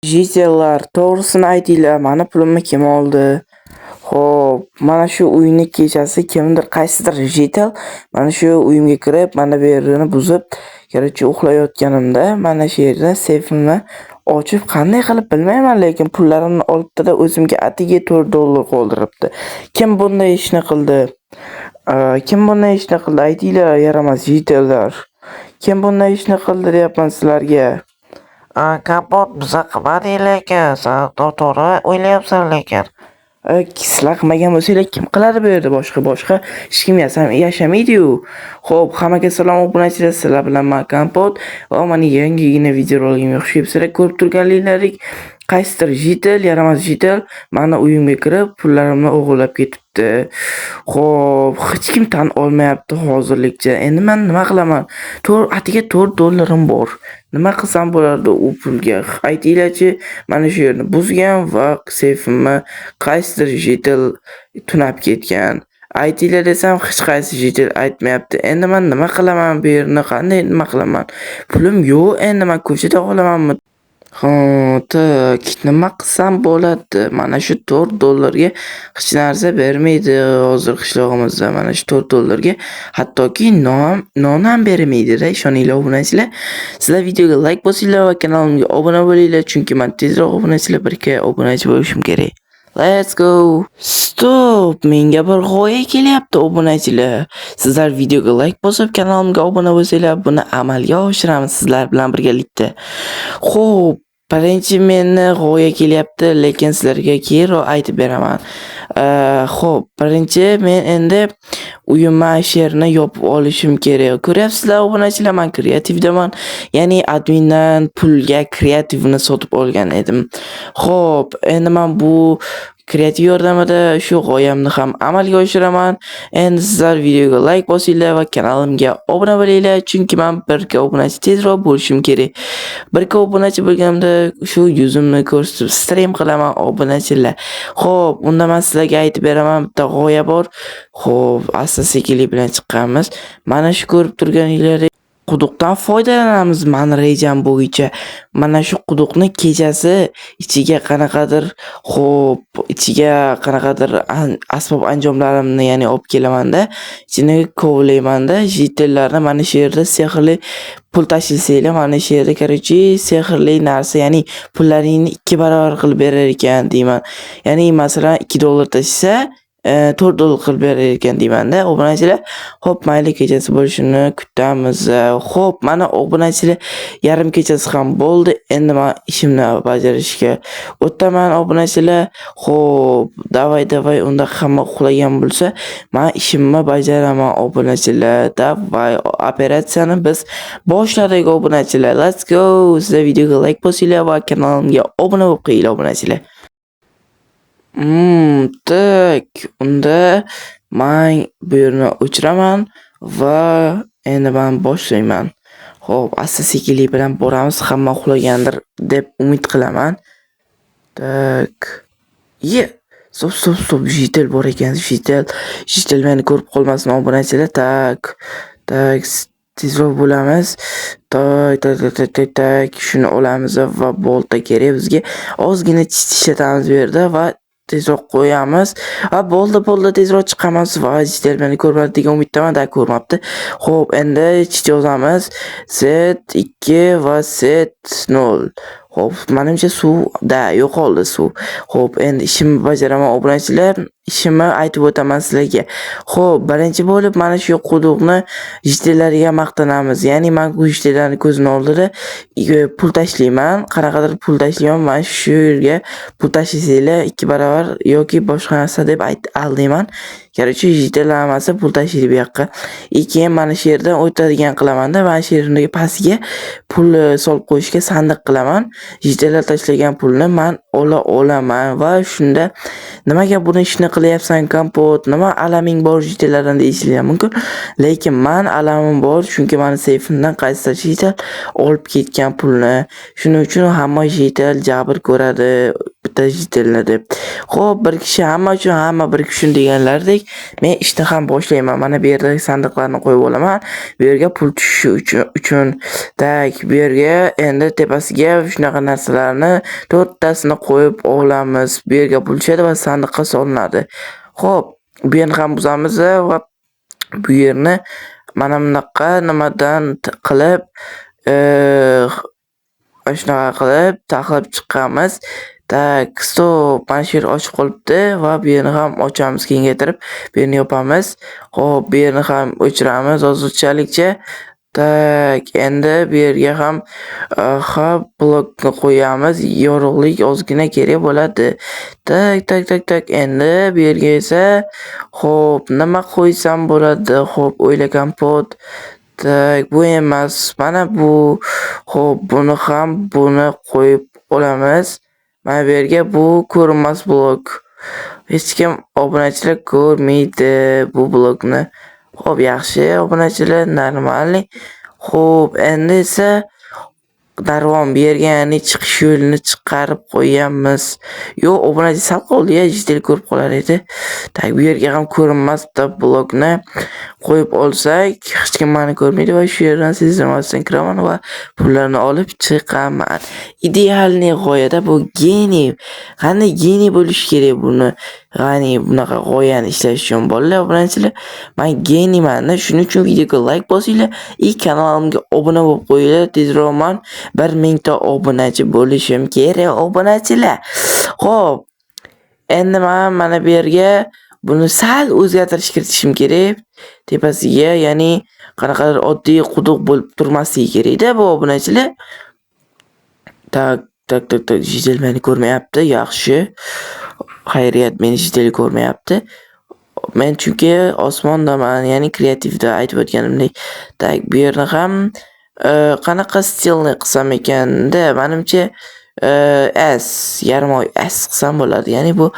Житель lar, to'g'risini aytinglar, mani pulimni kim oldi? Xo'p, mana shu uyni kechasi kimdir, qaysidir житель mana shu uyimga kirib, mana bu yerini buzib, короче, uxlayotganimda mana shu yerda seyfimni ochib, qanday qilib bilmayman, lekin pullarimni olibdi-da, o'zimga atigi 4 dollar qoldiribdi. Kim bunday ishni qildi? Kim bunday ishni qildi? Aytinglar, yaramas житель lar. Kim bunday ishni qildi deyapman sizlarga. Kompot, biza qilmadik lekin, san noto'g'ri o'ylayapsan lekin. Sizlar qilmagan bo'lsanglar, kim qiladi bu yerda boshqa hech kim yashamaydi-yu. Xo'p, hammaga salom, obunachilar, sizlar bilan men Kompot va mani yangigina videoroligimga xush kelibsizlar. Ko'rib turganliklaring, qaysidir житель, yaramas житель mani uyimga kirib, pullarimni o'g'irlab ketibdi. Xo'p, hech kim tan olmayapti hozirlikcha. Endi men nima qilaman? To'rt atiga 4 dollarim bor. Nima qilsam bo'lardi u pulga? Aytinglarchi, mana shu yerni buzgan va seyfimni qaysidir житель tunab ketgan. Aytinglar desam, hech qaysi житель aytmayapti. Endi men nima qilaman bu yerni? Qanday nima qilaman? Pulim yo'q, endi men ko'chada qolamanmi? Ha, так, nima qilsam bo'ladi? Mana shu 4 dollarga hech narsa bermaydi hozir qishlog'imizda. Mana shu 4 dollarga hattoki non ham bermaydi-da, ishoninglar, obunachilar. Sizlar videoga like bosinglar va kanalimga obuna bo'linglar, chunki men tezroq, obunachilar, 1K obunachi bo'lishim kerak. Let's go. Stop, menga bir g'oya kelyapti, obunachilar. Sizlar videoga like bosib, kanalimga obuna bo'lsanglar, buni amalga oshiramiz sizlar bilan birgalikda. Xo'p, birinchi meni g'oya kelyapti, lekin sizlarga keyinroq aytib beraman. Xo'p, birinchi men endi uyimni shu yerini yopib olishim kerak. Ko'ryapsizlar, obunachilar, men kreativdaman. Ya'ni admindan pulga kreativni sotib olgan edim. Xo'p, endi men bu kreativ yordamida shu g'oyamni ham amalga oshiraman. Endi sizlar videoga like bosinglar va kanalimga obuna bo'linglar, chunki men 1K obunachi tezroq bo'lishim kerak. 1K obunachi bo'lganimda shu yuzimni ko'rsatib stream qilaman, obunachilar. Xo'p, unda men sizlarga aytib beraman, bitta g'oya bor. Xo'p, asta-sekinlik bilan chiqqanmiz. Mana shu ko'rib turganingizdek quduqdan foydalanamiz mani rejam bo'yicha. Mana shu quduqni kechasi ichiga qanaqadir, xo'p, ichiga qanaqadir asbob anjomlarimni, ya'ni olib kelamanda, ichini kovlaymanda, житель larni mana shu yerda sehrli pul tashlasanglar, mana shu yerda, короче, sehrli narsa, ya'ni pullaringni 2 barobar qilib berar ekan deyman. Ya'ni masalan 2 dollar tashlasa, 4 dollar qilib berar ekan deymanda, obunachilar. Xo'p, mayli, kechasi bo'lishini kutamiz. Xo'p, mana, obunachilar, yarim kechasi ham bo'ldi. Endi men ishimni bajarishga o'taman, obunachilar. Xo'p, давай, давай, unda hamma uxlagan bo'lsa, men ishimni bajaraman, obunachilar. Давай, operatsiyani biz boshladik, obunachilar. Let's go. Sizlar videoga like bosinglar va kanalimga obuna bo'lib qo'yinglar, obunachilar. Так, unda men bu yerni o'chiraman va endi men boshlayman. Xo'p, asta-sekinlik bilan boramiz. Hamma uxlagandir deb umid qilaman. Так. Ye, стоп, стоп, стоп, житель bor ekan, житель. Житель meni ko'rib qolmasin, obunachilar. Так, так, tezroq bo'lamiz. Так, так, так, так, так, так, shuni olamiz va bolta kerak bizga. Ozgina ishlatamiz bu yerda va tezroq qo'yamiz. Va bo'ldi, bo'ldi, tezroq chiqamiz va житель meni ko'rmadi degan umiddaman, da ko'rmabdi. Xo'p, endi cheat yozamiz. Z2 va Z0. Xo'p, menimcha suv da yo'qoldi suv. Xo'p, endi ishimni bajaraman, obunachilar. Ishimni aytib o'taman sizlarga. Xo'p, birinchi bo'lib mana shu quduqni житель larga maqtanamiz. Ya'ni men bu житель larni ko'zini oldida pul tashlayman. Qanaqadir pul tashlayman. Mana shu yerga pul tashlasanglar 2 barobar yoki boshqa narsa deb aldayman. Короче, житель lar hammasi pul tashlaydi bu yoqqa. И keyin mana shu yerdan o'tadigan qilamanda, mana shu yerni pastiga pul solib qo'yishga sandiq qilaman. Житель lar tashlagan pulni man ola olaman va shunda nimaga buni ishni qilyapsan, Kompot, nima alaming bor житель lardan deyishinglar mumkin. Lekin man alamim bor, chunki mani seyfimdan qaysidir житель olib ketgan pulni. Shuning uchun hamma житель jabr ko'radi. Bitta житель ni deb. Xo'p, bir kishi hamma uchun, hamma bir kishi uchun deganlaridek, men ishni ham boshlayman. Mana bu yerdagi sandiqlarni qo'yib olaman. Bu yerga pul tushishi uchun. Так, bu yerga endi tepasiga shunaqa narsalarni to'rttasini qo'yib olamiz. Bu yerga pul tushadi va sandiqqa solinadi. Xo'p, bu yerni ham buzamiz va bu yerni mana bunaqa nimadan qilib, shunaqa qilib taxlab chiqamiz. Так, стоп, mana shu yer ochiq qolibdi va bu yerni ham ochamiz, kengaytirib, bu yerni yopamiz. Xo'p, bu yerni ham o'chiramiz hozirchalikcha. Так, endi bu yerga ham blokni qo'yamiz. Yorug'lik ozgina kerak bo'ladi. Так, так, так, так. Endi bu yerga esa, xo'p, nima qo'ysam bo'ladi? Xo'p, o'yla, Kompot. Так, bu emas. Mana bu. Xo'p, buni ham, buni qo'yib olamiz. Mana bu yerga bu ko'rinmas blok. Hech kim, obunachilar, ko'rmaydi bu blokni. Xo'p, yaxshi, obunachilar, нормальный. Xo'p, endi esa darvon bu yerga, ya'ni chiqish yo'lini chiqarib qo'yamiz. Yo'q, obunachi, sal qoldi-ya, житель ko'rib qolar edi. Так, bu yerga ham ko'rinmas bitta blokni qo'yib olsak, hech kim meni ko'rmaydi va shu yerdan sezdirmasdan kiraman va pullarni olib chiqaman. Идеальный g'oyada bu гений. Qanday гений bo'lish kerak buni? Ya'ni bunaqa g'oyani ishlash uchun, bolalar, obunachilar, men гений man-da. Shuning uchun videoga like bosinglar и kanalimga obuna bo'lib qo'yinglar. Tezroq man 1000 ta obunachi bo'lishim kerak, obunachilar. Xo'p, endi men mana bu yerga buni sal o'zgartirish kiritishim kerak. Tepasiga, ya'ni qanaqadir oddiy quduq bo'lib turmasligi kerak-da bu, obunachilar. Так, так, так, так, житель meni ko'rmayapti, yaxshi. Xayriyat, meni житель ko'rmayapti. Men chunki osmondaman, ya'ni kreativda aytib o'tganimdek. Так, bu yerni ham qanaqa stilni qilsam ekanda, manimcha, S, yarim oy S qilsam bo'ladi. Ya'ni bu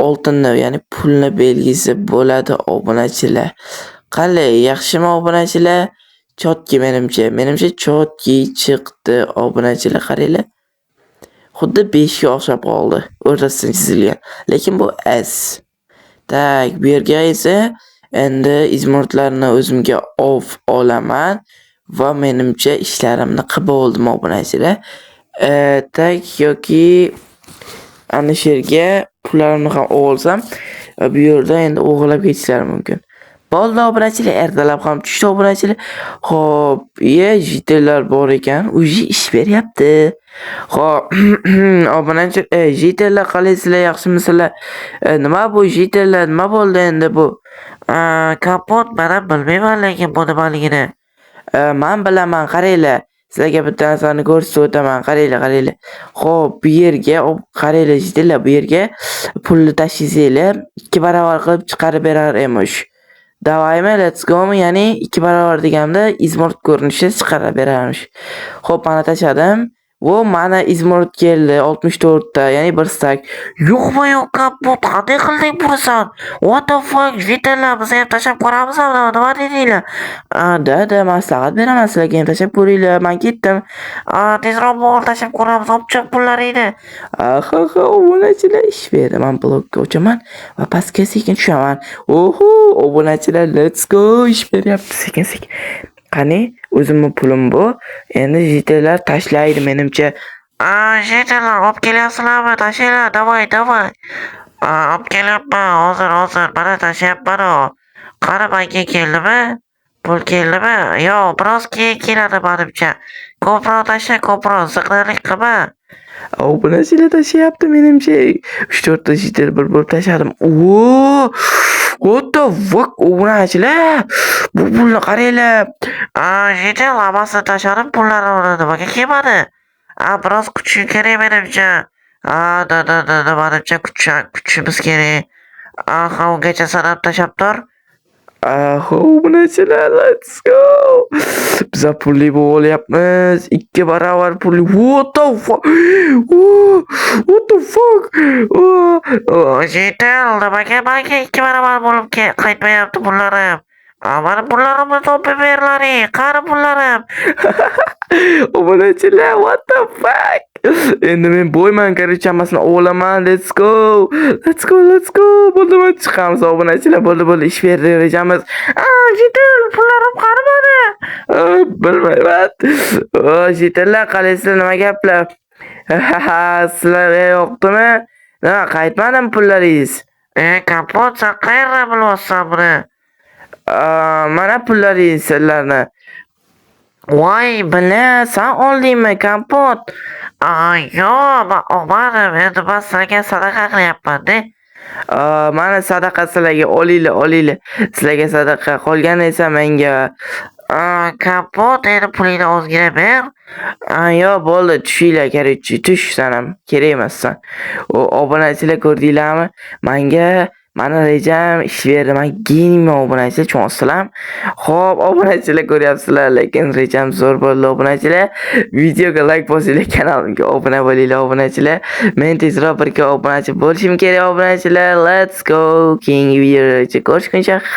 oltinni, ya'ni pulni belgisi bo'ladi, obunachilar. Qalay, yaxshimi, obunachilar? Чётко menimcha. Menimcha, чётко chiqdi, obunachilar, qaranglar. Xuddi 5 ga o'xshab qoldi, o'rtasidan chizilgan. Lekin bu S. Так, bu yerga esa endi изумруд larni o'zimga ov olaman va menimcha ishlarimni qilib bo'ldim, obunachilar. Так, yoki ana shu yerga pullarimni ham olsam, bu yerda endi o'g'irlab ketishlari mumkin. Bo'ldi, obunachilar, ertalab ham tushdi, obunachilar. Xo'p, ye, житель lar bor ekan, уже ish beryapti. Xo'p, obunachi, житель lar, qalaysizlar, yaxshimisizlar? Nima bu, житель lar, nima bo'ldi endi bu? Kompot, men ham bilmayman lekin bu nimaligini. Men bilaman, qaranglar. Sizlarga bitta narsani ko'rsatib o'taman. Qaranglar, qaranglar. Xo'p, bu yerga qaranglar, житель lar, bu yerga pulni tashlaysanglar, 2 barobar qilib chiqarib berar emish. Давай mi, let's go mi? Ya'ni 2 barobar deganda изумруд ko'rinishida chiqarib berarmish. Xo'p, mana tashladim. Va mana изумруд keldi 64 ta, ya'ni bir стак. Yo'qmi, yo'q, Kompot, qanday qilding buni san? What the fuck, житель lar, biz ham tashlab ko'ramizmi, nima dedinglar? Да, да, maslahat beraman sizlarga, ham tashlab ko'ringlar. Men ketdim. Tezroq bor, tashlab ko'ramiz, olib chiq pullaringni. Ha, ha, obunachilar, ish berdi. Men blokka uchaman va pastga sekin tushaman. Oho, obunachilar, let's go, ish beryapti sekin sekin. Qani, o'zimni pulim bu. Endi житель lar tashlaydi menimcha. Житель lar, olib kelyapsizlarmi? Tashlanglar, давай, давай. Olib kelyapman, hozir, hozir, mana tashlayapman-u. Qani, manga keldimi? Pul keldimi? Yo'q, biroz keyin keladi manimcha. Ko'proq tashla, ko'proq, ziqnalik qilma. Obunachilar, tashlayapti menimcha. 3-4 ta житель bir bo'lib tashladim. O! What the fuck, obunachilar? Bu pulni qaranglar. Житель, hammasini tashladim, pullarimni nimaga kelmadi? Biroz kutishing kerak menimcha. Да, да, да, да, manimcha kutishimiz kerak. Ha, ungacha san ham tashlab tur. Aho, obunachilar, let's go. Biza pulli bo'lyapmiz. 2 barobar pulli. What the fuck? What the fuck? Житель, nimaga manga 2 barobar bo'lib qaytmayapti pullarim? Mani pullarimni topib berlaring. Qani pullarim? Obunachilar, what the fuck? Endi men boyman, короче, hammasini olaman. Let's go. Let's go, let's go. Bo'ldi, mana chiqamiz, obunachilar. Bo'ldi, bo'ldi, ish berdi rejamiz. Житель, pullarim qani mani? Bilmayman. O, житель lar, qalaysizlar, nima gaplar? Sizlarga yoqdimi? Nima, qaytmadim pullaringiz? Kompot, sen qayerdan bilyapsan buni? Mana pullaringiz sizlarni. Voy, бля, san oldingmi, Kompot? Yo'q, man olmadim. Endi man sizlarga sadaqa qilyapman-da. Mana sadaqa sizlarga, olinglar, olinglar. Sizlarga sadaqa, qolgani esa menga. Kompot, endi pulingni ozgina ber. Yo'q, bo'ldi, tushinglar, короче, tush san ham, kerak emassan. O, obunachilar, ko'rdinglarmi? Manga mani rejam ish berdi. Man гений man, obunachilar, tushunyapsizlarmi? Xo'p, obunachilar, ko'ryapsizlar, lekin rejam zo'r bo'ldi, obunachilar. Videoga like bosinglar, kanalimga obuna bo'linglar, obunachilar. Men tezroq 1K obunachi bo'lishim kerak, obunachilar. Let's go. Keyingi videolarga ko'rishguncha.